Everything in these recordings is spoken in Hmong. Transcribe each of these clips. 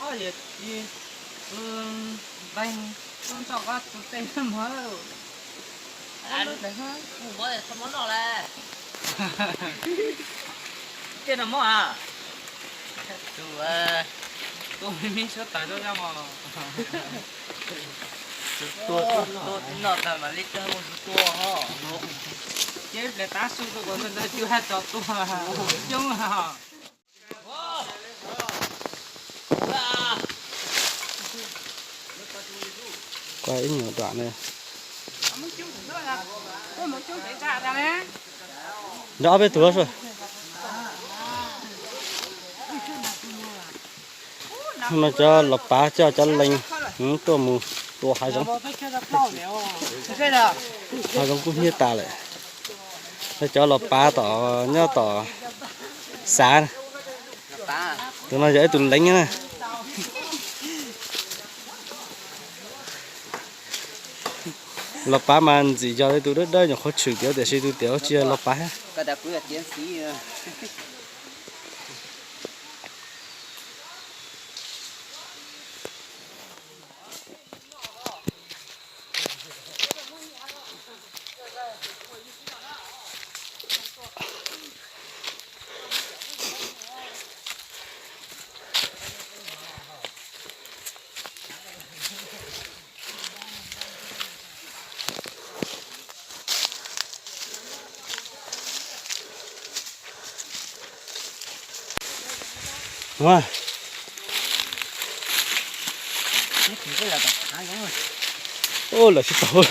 Leej, tus ntoj koj tus tej muag. Mus muab txhob muab noj lawm. Tej no muab a. Tus, tus me me suav tawm rau zog os. Tua tib noj tag mam li tag mus tua ho. Ces pliag tav su rau kom ntawd cua haj tso tua coob. Ib nyuag dam ne. Nrog ob peb tug. No cov los pav coj cov lees tuaj mus tua hav zoov. Hav zoov kub hnyiab tas lawm. Cov los pav tom nyob tom xav. Tus no yog ib tus leev na. Los pav mas ntxim yog tus dawb dawb nyuam qhuav tshwm tiav tiam sis tus tiav tsis yog los pav. Ua, lawm tsis tau.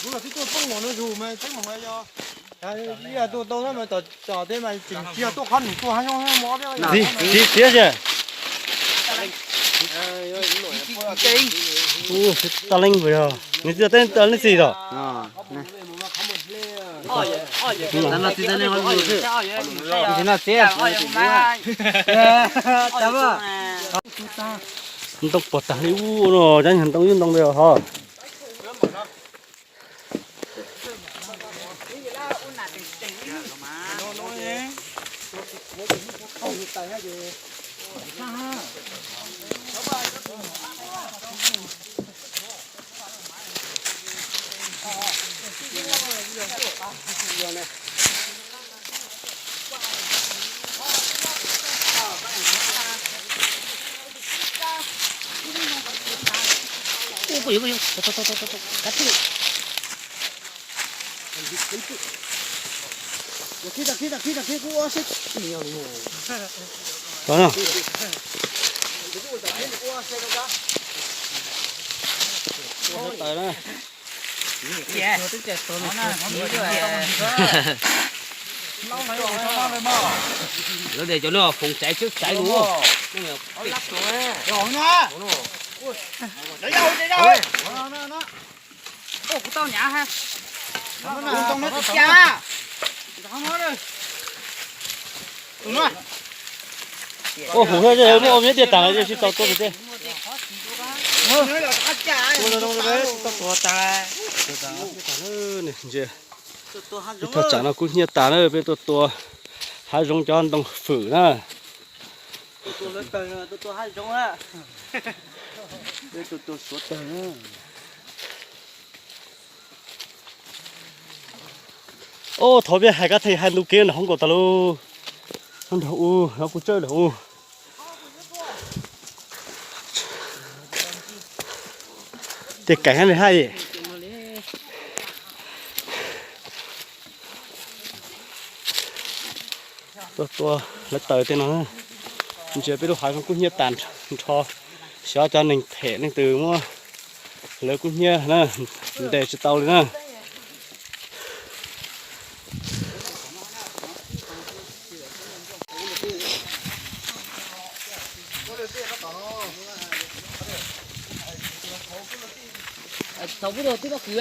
Kuv los twb tuaj poob mus no zus mas tseeb mus yog ib yam tuaj tau mas tom tseem tsis yog tuaj qhov nws tuaj hab zoo mus ob peb. Txiv, txiv, txiv. Tsis tau leej puas yog nws tsis tau leej txiv tom. Ntoo puas tag li ub no, cov ntoo ib ntoo li hov. Lawv tias cov no phòng cháy chữa cháy đúng không? Ua huv thiab, muab ua miab tiaj tas lawm tsis tau tuaj tsis teb. Ib thaj tsam no kub hnyiab tas na, peb tuaj tua hav zoov cov ntoo fwm na. Ub, thov peb hais kab theej hais ntu kev nram hoob nkaus tas lauj. Nrog u, kuv tsawb nrog u. Tej kaim hab li hab. Tuaj tua lawv taws tej no, ntsia peb lub hav zoov kub hnyiab tas nrho, xyov cov neeg phem leej twg muab lawv kub hnyiab na, ntes tsis tau li na. Thaum kuv twb tau kwv.